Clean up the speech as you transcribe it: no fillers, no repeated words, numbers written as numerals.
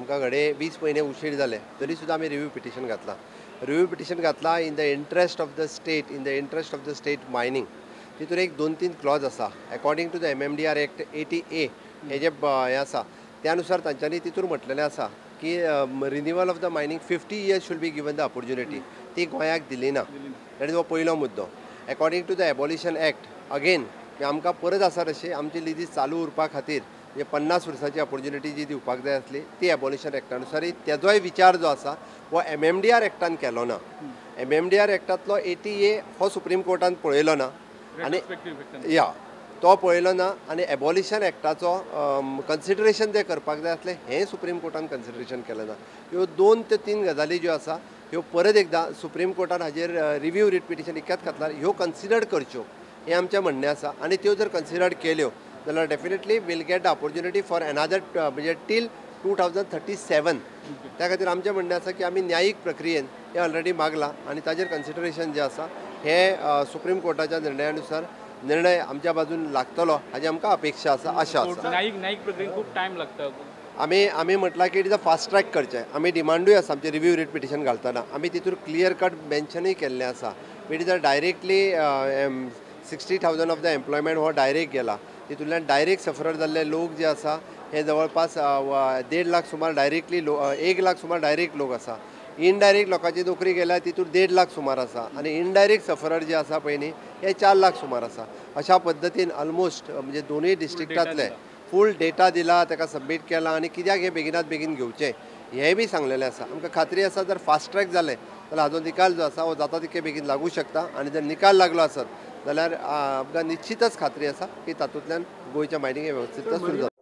आमकां घडये 20 म्हयने उशीर जाले तरी सुद्दां आमी रिव्यू पिटिशन घातलां. रिव्यू पिटिशन घातलां in the interest of the state, in the interest of the state mining. तितून एक 2-3 क्लॉज आसा. According to the MMDR act 80A हे जे हें आसा त्या नुसार तांच्यांनी तितून म्हटलेलें आसा की renewal of the mining 50 years should be given the opportunity. ती गोंयाक दिली ना. That is हो पयलो मुद्दो. According to the abolition act again आमकां परत आसा तशी आमची लिजीस चालू उरपा खातीर म्हणजे 50 वर्सांची ऑपॉर्च्युनिटी जी दिवपाक जाय आसली ती एबॉलिशन एक्टानुसारय तेजोय विचार जो आसा हो MMDR एक्टान केलो ना. MMDR एक्टांतलो 80A हो सुप्रीम कोर्टान पळयलो ना आनी या तो पळयलो ना आनी एबॉलिशन एक्टाचो कन्सिडरेशन जें करपाक जाय आसलें हें सुप्रीम कोर्टान कन्सिडरेशन केलें ना. ह्यो 2 ते 3 गजाली ज्यो आसा ह्यो परत एकदां सुप्रीम कोर्टान हाजेर रिव्यू रिट पिटिशन इतक्यात घातलां, ह्यो कन्सिडर करच्यो हें आमचें म्हणणें आसा. आनी त्यो जर कन्सिडर केल्यो जाल्यार definitely will get the opportunity for another म्हणजे टील 2037. त्या खातीर आमचें म्हणणें आसा की आमी न्यायीक प्रक्रियेन हें ऑलरेडी मागलां आनी ताजेर कन्सिडरेशन जें आसा हें सुप्रीम कोर्टाच्या निर्णयानुसार निर्णय आमच्या बाजून लागतलो हाजी आमकां अपेक्षा आसा, आशा आसा. न्यायीक प्रक्रियेक खूब टायम लागता. आमी म्हटलां की it is a fast track करचें. आमी डिमांडूय आसा आमचें रिव्यू रिट पिटिशन घालतना आमी तितूर क्लियर कट मेन्शनूय केल्लें आसा. It is a directly 60,000 of the employment हो डायरेक्ट गेला. तितूंतल्यान डायरेक्ट सफरर जाल्ले लोक जे आसा हे जवळपास 1.5 लाख सुमार डायरेक्टली 1 लाख सुमार डायरेक्ट लोक आसा. इनडायरेक्ट लोकांची नोकरी गेल्या तितूर 1.5 लाख सुमार आसा आनी इनडायरेक्ट सफरर जे आसा पळय न्ही हे 4 लाख सुमार आसा. अशा पद्दतीन ऑलमोस्ट म्हणजे दोनूय डिस्ट्रिक्टांतले फूल डेटा दिला, ताका सबमीट केला आनी कित्याक हें बेगिनात बेगीन घेवचें हें बी सांगलेलें आसा. आमकां खात्री आसा जर फास्ट ट्रॅक जालें जाल्यार हाजो निकाल जो आसा हो जाता तितके बेगीन लागूं शकता आनी जर निकाल लागलो आसत जाल्यार आमकां निश्चितच खात्री आसा की तातूंतल्यान गोंयच्या मायनिंग वेवस्थीत सुरू जातलें.